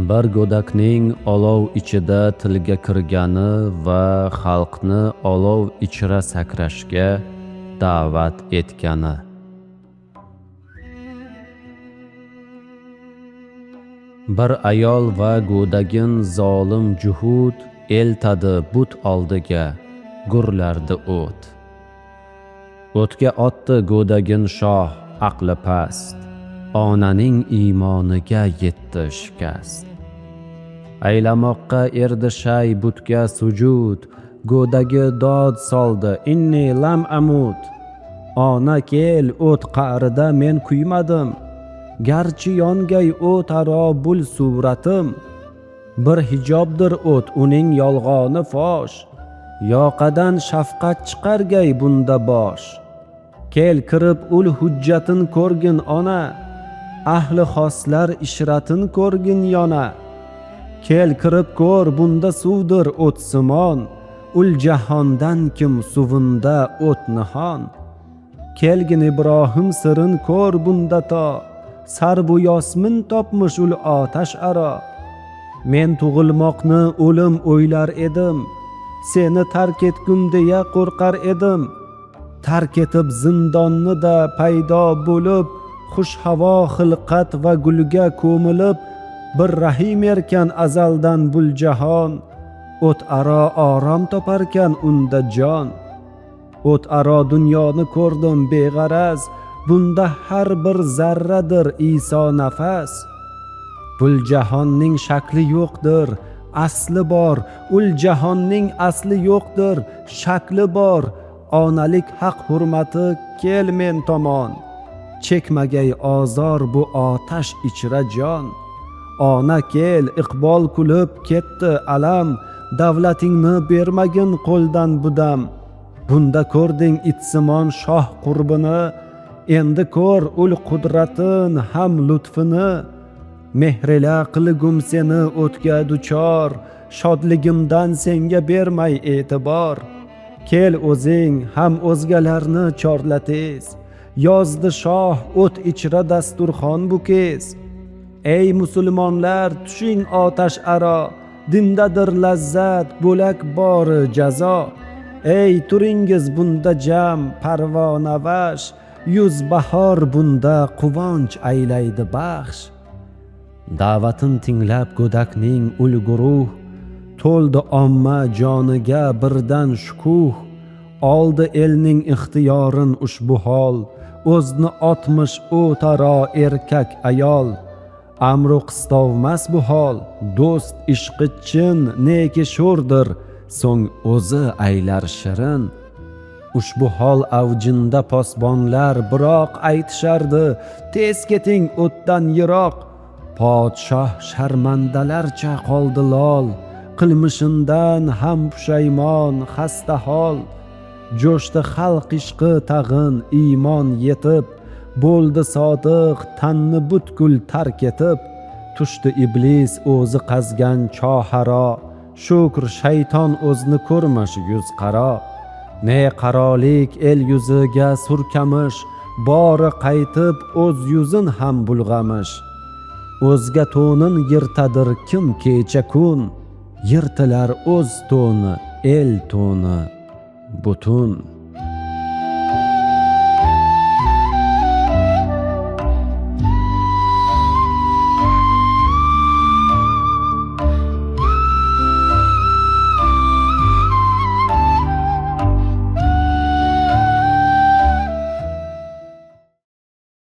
Bir go'dakning olov ichida tilga kirgani va xalqni olov ichra sakrashga da'vat etgani. Bir ayol va go'dagin zolim juhud eltadi but oldiga, gurlardi o't. O'tga otdi go'dagin shoh aqli past, onaning iymoniga yetdi shikast. Aylamoqqa erdi shay butga sujud, go'dagi dod soldi inni lam amut. Ona kel, o't qa'rida men kuymadim, garchi yongay o't aro bul suratim. Bir hijobdir o't, uning yolg'oni fosh, yoqadan shafqat chiqargay bunda bosh. Kel kirib ul hujjatin ko'rgin ona, ahli xoslar ishratin ko'rgin yona. Kel kirib ko'r, bunda suvdir o't simon, ul jahondan kim suvunda o't nihon. Kelgin Ibrohim sirin ko'r bunda to, sarbu yosmin topmish ul otash aro. Men tug'ilmoqni o'lim o'ylar edim, seni tark etgum deya qo'rqar edim. Tark etib zindonni da paydo bo'lib, xush havo xilqat va gulga ko'milib, bir rahim erkan azaldan bul jahon, o't aro orom toparkan unda jon. O't aro dunyoni ko'rdim beg'araz, bunda har bir zarradir Iso nafas. Bul jahonning shakli yo'qdir, asli bor, ul jahonning asli yo'qdir, shakli bor. Onalik haq hurmati kel men tomon, chekmagay ozor bu otash ichra jon. Ona kel, iqbol kulib ketdi alam, davlatingni bermagin qo'ldan budam. Bunda ko'rding itsimon shoh qurbini, endi ko'r ul qudratin ham lutfini. Mehrila qilgum seni o'tga duchor, shodligimdan senga bermay e'tibor. Kel o'zing ham o'zgalarni chorla tez, yozdi shoh o't ichra dasturxon bu kez. Ey musulmonlar, tushing otash aro, dindadir lazzat, bo'lak bori jazo. Ey turingiz bunda jam parvonavash, yuz bahor bunda quvonch aylaydi baxsh. Da'vatin tinglab go'dakning ul guruh, to'ldi omma joniga birdan shukuh. Oldi elning ixtiyorin ushbu hol, o'zni otmish o'taro erkak ayol. Amru qistovmas bu hol, do'st ishqi chin neki sho'rdir, so'ng o'zi aylar shirin. Ushbu hol avjinda posbonlar biroq aytishardi, tez keting o'tdan yiroq. Podshoh sharmandalarcha qoldi lol, qilmishindan ham pushaymon xasta hol. Jo'shdi xalq ishqi tag'in iymon yetib, bo'ldi sodiq tanni butkul tark etib. Tushdi iblis o'zi qazgan choharo, shukr shayton o'zni ko'rmish yuz qaro. Ne qarolik el yuziga surkamish, bori qaytib o'z yuzin ham bulg'amish. O'zga to'nin yirtadir kim kecha kun, yirtilar o'z to'ni, el to'ni butun.